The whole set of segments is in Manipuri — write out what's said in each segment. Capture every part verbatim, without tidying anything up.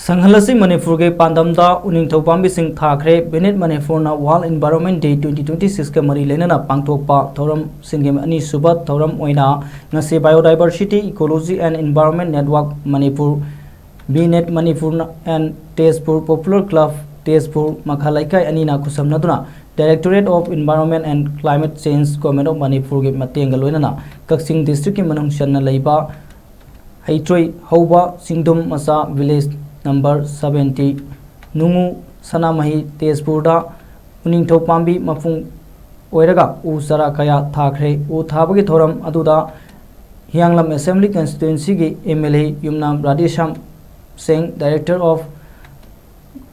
ꯁꯪꯍꯜꯂꯁꯤ ꯃꯅꯤꯄꯨꯔꯒꯤ ꯄꯥꯟꯗꯝꯗ ꯎꯅꯤꯡꯊꯧ ꯄꯥꯝꯕꯤꯁꯤꯡ ꯊꯥꯈ꯭ꯔꯦ꯫ ꯕꯤꯅꯦꯠ ꯃꯅꯤꯄꯨꯔꯅ World Environment Day twenty twenty six ꯀ ꯃꯔꯤ ꯂꯩꯅꯅ ꯄꯥꯡꯊꯣꯛꯄ ꯊꯧꯔꯝꯁꯤꯡꯒꯤ ꯑꯅꯤꯁꯨꯕ ꯊꯧꯔꯝ ꯑꯣꯏꯅ ꯉꯁꯤ Biodiversity, Ecology and Environment Network Manipur, ꯕꯤꯅꯦꯠ Manipur and Tezpur Popular Club, Tezpur ꯃꯈꯥ ꯂꯩꯀꯥꯏ ꯑꯅꯤꯅ ꯈꯨꯠꯁꯝꯅꯗꯨꯅ Directorate of Environment and Climate Change, Government of ꯃꯅꯤꯄꯨꯔꯒꯤ ꯃꯇꯦꯡꯒ ꯂꯣꯏꯅꯅ ꯀꯛꯆꯤꯡ district ꯀꯤ ꯃꯅꯨꯡ ꯆꯟꯅ ꯂꯩꯕ ꯍꯩꯇ꯭ꯔꯣꯏ ꯍꯧꯕ ꯆꯤꯡꯗꯨꯝ ꯃꯆꯥ, village number seventy, ꯅꯨꯡꯉꯨ ꯁꯅꯥꯃꯍꯤ ꯇꯦꯖꯄꯨꯔꯗ ꯎꯅꯤꯡꯊꯧ ꯄꯥꯝꯕꯤ ꯃꯄꯨꯡ ꯑꯣꯏꯔꯒ ꯎ ꯆꯥꯔꯥ ꯀꯌꯥ ꯊꯥꯈ꯭ꯔꯦ꯫ ꯎ ꯊꯥꯕꯒꯤ ꯊꯧꯔꯝ ꯑꯗꯨꯗ ꯍꯤꯌꯥꯡꯂꯝ Assembly Constituency ꯒꯤ M L A ꯌꯨꯝꯅꯥꯝ ꯔꯥꯙꯦꯁ꯭ꯌꯥꯝ ꯁꯤꯡ, Director of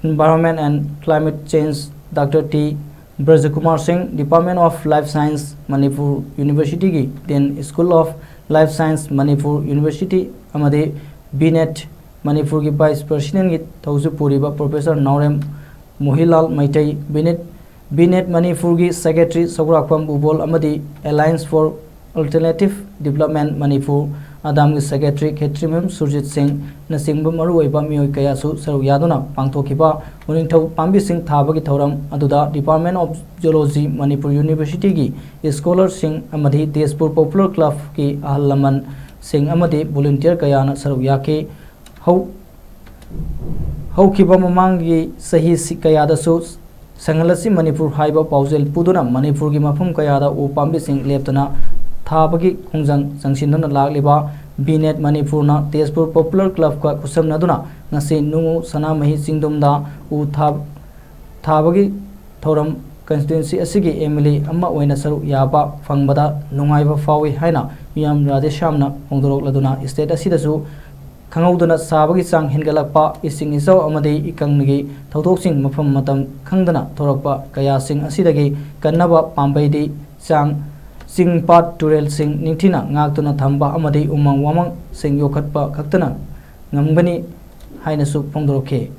Environment and Climate Change, Doctor T ꯕ꯭ꯔꯖꯀꯨꯃꯥꯔ ꯁꯤꯡ, Department of Life Science, Manipur University ꯒꯤ Dean, School of Life Science, Manipur University ꯑꯃꯗꯤ ꯕꯤꯅꯦꯠ ꯃꯅꯤꯄꯨꯔꯒꯤ Vice President ꯒꯤ ꯊꯧꯁꯨ ꯄꯨꯔꯤꯕ Professor ꯅꯥꯎꯔꯦꯝ ꯃꯣꯍꯤꯂꯥꯜ ꯃꯩꯇꯩ, ꯕꯤꯅꯦꯠ, ꯕꯤꯅꯦꯠ ꯃꯅꯤꯄꯨꯔꯒꯤ Secretary ꯁꯧꯒ꯭ꯔꯥꯛꯄꯝ ꯎꯕꯣꯜ ꯑꯃꯗꯤ Alliance for Alternative Development Manipur, ꯑꯗꯥꯝꯒꯤ Secretary ꯈꯦꯇ꯭ꯔꯤꯃꯌꯨꯝ ꯁꯨꯔꯖꯤꯠ ꯁꯤꯡꯅꯆꯤꯡꯕ ꯃꯔꯨꯑꯣꯏꯕ ꯃꯤꯑꯣꯏ ꯀꯌꯥꯁꯨ ꯁꯔꯨꯛ ꯌꯥꯗꯨꯅ ꯄꯥꯡꯊꯣꯛꯈꯤꯕ ꯎꯅꯤꯡꯊꯧ ꯄꯥꯝꯕꯤꯁꯤꯡ ꯊꯥꯕꯒꯤ ꯊꯧꯔꯝ ꯑꯗꯨꯗ Department of Zoology, Manipur University ꯒꯤ scholar ꯁꯤꯡ ꯑꯃꯗꯤ ꯇꯦꯖꯄꯨꯔ Popular Club ꯀꯤ ꯑꯍꯜ ꯂꯃꯟꯁꯤꯡ ꯑꯃꯗꯤ volunteer ꯀꯌꯥꯅ ꯁꯔꯨꯛ ꯌꯥꯈꯤ꯫ ꯍꯧ-, ꯍꯧꯈꯤꯕ ꯃꯃꯥꯡꯒꯤ ꯆꯍꯤ ꯁꯤ-, ꯀꯌꯥꯗꯁꯨ ꯁꯪꯍꯜꯂꯁꯤ ꯃꯅꯤꯄꯨꯔ ꯍꯥꯏꯕ ꯄꯥꯎꯖꯦꯜ ꯄꯨꯗꯨꯅ ꯃꯅꯤꯄꯨꯔꯒꯤ ꯃꯐꯝ ꯀꯌꯥꯗ ꯎ ꯄꯥꯝꯕꯤꯁꯤꯡ ꯂꯦꯞꯇꯅ ꯊꯥꯕꯒꯤ ꯈꯣꯡꯖꯪ ꯆꯪꯁꯤꯟꯗꯨꯅ ꯂꯥꯛꯂꯤꯕ ꯕꯤꯅꯦꯠ ꯃꯅꯤꯄꯨꯔꯅ ꯇꯦꯖꯄꯨꯔ Popular Club ꯀ ꯈꯨꯠꯁꯝꯅꯗꯨꯅ ꯉꯁꯤ ꯅꯨꯡꯉꯨ ꯁꯅꯥꯃꯍꯤ ꯆꯤꯡꯗꯨꯝꯗ ꯎ ꯊꯥ-, ꯊꯥꯕꯒꯤ ꯊꯧꯔꯝ constituency ꯑꯁꯤꯒꯤ M L A ꯑꯃ ꯑꯣꯏꯅ ꯁꯔꯨꯛ ꯌꯥꯕ ꯐꯪꯕꯗ ꯅꯨꯡꯉꯥꯏꯕ ꯐꯥꯎꯏ ꯍꯥꯏꯅ ꯃꯤꯌꯥꯝ ꯔꯥꯙꯦꯁ꯭ꯌꯥꯝꯅ ꯐꯣꯡꯗꯣꯔꯛꯂꯗꯨꯅ state ꯑꯁꯤꯗꯁꯨ ꯈꯪꯍꯧꯗꯅ ꯁꯥꯕꯒꯤ ꯆꯥꯡ ꯍꯦꯟꯒꯠꯂꯛꯄ, ꯏꯁꯤꯡ ꯏꯆꯥꯎ ꯑꯃꯗꯤ ꯏꯀꯪꯒꯤ ꯊꯧꯗꯣꯛꯁꯤꯡ ꯃꯐꯝ ꯃꯇꯝ ꯈꯪꯗꯅ ꯊꯣꯔꯛꯄ ꯀꯌꯥꯁꯤꯡ ꯑꯁꯤꯗꯒꯤ ꯀꯟꯅꯕ ꯄꯥꯝꯕꯩꯗꯤ ꯆꯥꯡ, ꯆꯤꯡ ꯄꯥꯠ ꯇꯨꯔꯦꯜꯁꯤꯡ ꯅꯤꯡꯊꯤꯅ ꯉꯥꯛꯇꯨꯅ ꯊꯝꯕ ꯑꯃꯗꯤ ꯎꯃꯪ ꯋꯥꯃꯪꯁꯤꯡ ꯌꯣꯛꯈꯠꯄ ꯈꯛꯇꯅ ꯉꯝꯒꯅꯤ ꯍꯥꯏꯅꯁꯨ ꯐꯣꯡꯗꯣꯔꯛꯈꯤ꯫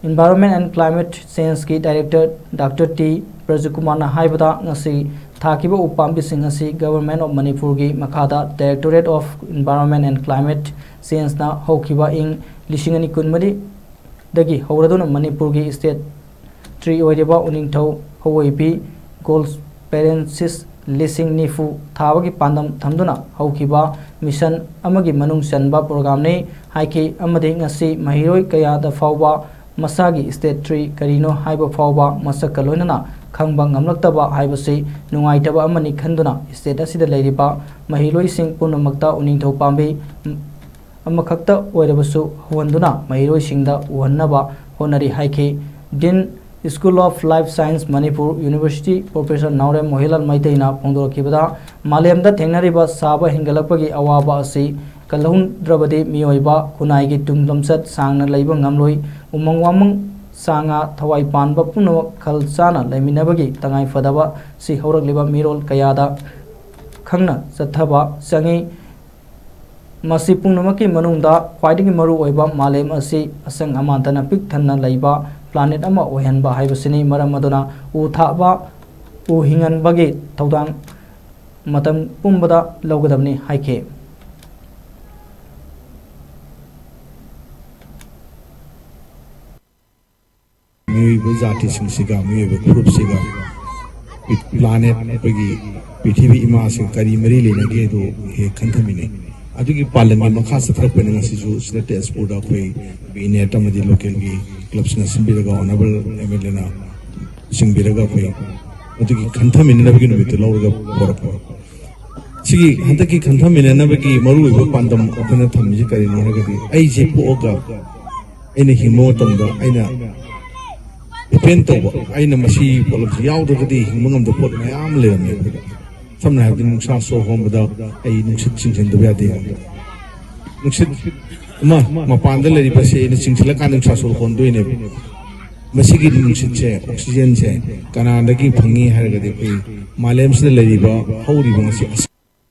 Environment and Climate Change ꯀꯤ Director Doctor T ꯕ꯭ꯔꯖꯀꯨꯃꯥꯔꯅ ꯍꯥꯏꯕꯗ, ꯉꯁꯤ ꯊꯥꯈꯤꯕ ꯎ ꯄꯥꯝꯕꯤꯁꯤꯡ ꯑꯁꯤ Government of ꯃꯅꯤꯄꯨꯔꯒꯤ ꯃꯈꯥꯗ Directorate of Environment and Climate Change ꯅ ꯍꯧꯈꯤꯕ ꯏꯪ ꯂꯤꯁꯤꯡ ꯑꯅꯤ ꯀꯨꯟꯃꯔꯤ ꯗꯒꯤ ꯍꯧꯔꯗꯨꯅ ꯃꯅꯤꯄꯨꯔꯒꯤ state tree ꯑꯣꯏꯔꯤꯕ ꯎꯅꯤꯡꯊꯧ ꯍꯧꯑꯣꯏꯕꯤ Gold Sperances ꯂꯤꯁꯤꯡ ꯅꯤꯐꯨ ꯊꯥꯕꯒꯤ ꯄꯥꯟꯗꯝ ꯊꯝꯗꯨꯅ ꯍꯧꯈꯤꯕ mission ꯑꯃꯒꯤ ꯃꯅꯨꯡ ꯆꯟꯕ programꯅꯤ ꯍꯥꯏꯈꯤ꯫ ꯑꯃꯗꯤ ꯉꯁꯤ ꯃꯍꯩꯔꯣꯏ ꯀꯌꯥꯗ ꯐꯥꯎꯕ ꯃꯁꯥꯒꯤ state tree ꯀꯔꯤꯅꯣ ꯍꯥꯏꯕ ꯐꯥꯎꯕ ꯃꯁꯛꯀ ꯂꯣꯏꯅꯅ ꯈꯪꯕ ꯉꯝꯂꯛꯇꯕ ꯍꯥꯏꯕꯁꯤ ꯅꯨꯡꯉꯥꯏꯇꯕ ꯑꯃꯅꯤ ꯈꯟꯗꯨꯅ state ꯑꯁꯤꯗ ꯂꯩꯔꯤꯕ ꯃꯍꯩꯔꯣꯏꯁꯤꯡ ꯄꯨꯝꯅꯃꯛꯇ ꯎꯅꯤꯡꯊꯧ ꯄꯥꯝꯕꯤ ꯑꯃꯈꯛꯇ ꯑꯣꯏꯔꯕꯁꯨ ꯍꯧꯍꯟꯗꯨꯅ ꯃꯍꯩꯔꯣꯏꯁꯤꯡꯗ ꯎꯍꯟꯅꯕ ꯍꯣꯠꯅꯔꯤ ꯍꯥꯏꯈꯤ꯫ Dean School of Life Science Manipur University Professor ꯅꯥꯎꯔꯦꯝ ꯃꯣꯍꯤꯂꯥꯜ ꯃꯩꯇꯩꯅ ꯐꯣꯡꯗꯣꯔꯛꯈꯤꯕꯗ, ꯃꯥꯂꯦꯝꯗ ꯊꯦꯡꯅꯔꯤꯕ ꯁꯥꯕ ꯍꯦꯟꯒꯠꯂꯛꯄꯒꯤ ꯑꯋꯥꯕ ꯑꯁꯤ ꯀꯜꯍꯧꯗ꯭ꯔꯕꯗꯤ ꯃꯤꯑꯣꯏꯕ ꯈꯨꯟꯅꯥꯏꯒꯤ ꯇꯨꯡ ꯂꯝꯆꯠ ꯁꯥꯡꯅ ꯂꯩꯕ ꯉꯝꯂꯣꯏ꯫ ꯎꯃꯪ ꯋꯥꯃꯪ, ꯁꯥ ꯉꯥ, ꯊꯋꯥꯏ ꯄꯥꯟꯕ ꯄꯨꯝꯅꯃꯛ ꯈꯜ ꯆꯥꯅ ꯂꯩꯃꯤꯟꯅꯕꯒꯤ ꯇꯉꯥꯏꯐꯗꯕ ꯑꯁꯤ ꯍꯧꯔꯛꯂꯤꯕ ꯃꯤꯔꯣꯜ ꯀꯌꯥꯗ ꯈꯪꯅ ꯆꯠꯊꯕ ꯆꯪꯏ꯫ ꯃꯁꯤ ꯄꯨꯝꯅꯃꯛꯀꯤ ꯃꯅꯨꯡꯗ ꯈ꯭ꯋꯥꯏꯗꯒꯤ ꯃꯔꯨꯑꯣꯏꯕ ꯃꯥꯂꯦꯝ ꯑꯁꯤ ꯑꯁꯪ ꯑꯃꯥꯟꯇꯅ ꯄꯤꯛ ꯊꯟꯅ ꯂꯩꯕ planet ꯑꯃ ꯑꯣꯏꯍꯟꯕ ꯍꯥꯏꯕꯁꯤꯅꯤ꯫ ꯃꯔꯝ ꯑꯗꯨꯅ ꯎ ꯊꯥꯕ, ꯎ ꯍꯤꯡꯍꯟꯕꯒꯤ ꯊꯧꯗꯥꯡ ꯃꯇꯝ ꯄꯨꯝꯕꯗ ꯂꯧꯒꯗꯕꯅꯤ ꯍꯥꯏꯈꯤ꯫ ꯃꯤꯑꯣꯏꯕ ꯖꯥꯇꯤꯁꯤꯡꯁꯤꯒ, ꯃꯤꯑꯣꯏꯕ ꯐꯨꯔꯨꯞꯁꯤꯒ planet, ꯑꯩꯈꯣꯏꯒꯤ ꯄ꯭ꯔꯤꯊꯤꯕꯤ ꯏꯃꯥꯁꯤꯒ ꯀꯔꯤ ꯃꯔꯤ ꯂꯩꯅꯒꯦ ꯑꯗꯨ ꯍꯦꯛ ꯈꯟꯊꯃꯤꯟꯅꯩ꯫ ꯑꯗꯨꯒꯤ ꯄꯥꯟꯗꯝꯒꯤ ꯃꯈꯥ ꯆꯠꯊꯔꯛꯄꯅ ꯉꯁꯤꯁꯨ ꯁꯤꯗ ꯇꯦꯖꯄꯨꯔꯗ ꯑꯩꯈꯣꯏ ꯕꯤ ꯅꯦꯠ ꯑꯃꯗꯤ local ꯒꯤ club ꯁꯤꯡꯅ ꯁꯤꯟꯕꯤꯔꯒ honourable M L A ꯅ ꯆꯤꯡꯕꯤꯔꯒ ꯑꯩꯈꯣꯏ ꯑꯗꯨꯒꯤ ꯈꯟꯊꯃꯤꯟꯅꯅꯕꯒꯤ ꯅꯨꯃꯤꯠꯇꯨ ꯂꯧꯔꯒ ꯄꯣꯔꯛꯄ꯫ ꯁꯤꯒꯤ ꯍꯟꯗꯛꯀꯤ ꯈꯟꯊꯃꯤꯟꯅꯅꯕꯒꯤ ꯃꯔꯨꯑꯣꯏꯕ ꯄꯥꯟꯗꯝ ꯑꯩꯈꯣꯏꯅ ꯊꯝꯃꯤꯁꯤ ꯀꯔꯤꯅꯣ ꯍꯥꯏꯔꯒꯗꯤ, ꯑꯩꯁꯦ ꯄꯣꯛꯑꯒ ꯑꯩꯅ ꯍꯤꯡꯕ ꯃꯇꯝꯗ ꯑꯩꯅ depend ꯇꯧꯕ, ꯑꯩꯅ ꯃꯁꯤ ꯄꯣꯠꯂꯝꯁꯤ ꯌꯥꯎꯗ꯭ꯔꯒꯗꯤ ꯍꯤꯡꯕ ꯉꯝꯗꯕ ꯄꯣꯠ ꯃꯌꯥꯝ ꯑꯃ ꯂꯩꯔꯝꯃꯦ ꯑꯩꯈꯣꯏꯗ꯫ ꯁꯝꯅ ꯍꯥꯏꯔꯕꯗ ꯅꯨꯡꯁꯥ ꯁꯣꯔ ꯍꯣꯟꯕꯗ ꯑꯩ ꯅꯨꯡꯁꯤꯠ ꯆꯤꯡꯁꯤꯟꯗꯕ ꯌꯥꯗꯦ꯫ ꯅꯨꯡꯁꯤꯠ ꯑꯃ ꯃꯄꯥꯟꯗ ꯂꯩꯔꯤꯕꯁꯦ ꯑꯩꯅ ꯆꯤꯡꯁꯤꯜꯂꯀꯥꯟꯗ ꯅꯨꯡꯁꯥ ꯁꯣꯔ ꯍꯣꯟꯗꯣꯏꯅꯦꯕ꯫ ꯃꯁꯤꯒꯤ ꯅꯨꯡꯁꯤꯠꯁꯦ, oxygen ꯁꯦ ꯀꯅꯥꯗꯒꯤ ꯐꯪꯉꯤ ꯍꯥꯏꯔꯒꯗꯤ ꯑꯩꯈꯣꯏ ꯃꯥꯂꯦꯝꯁꯤꯗ ꯂꯩꯔꯤꯕ ꯍꯧꯔꯤꯕ ꯉꯁꯤ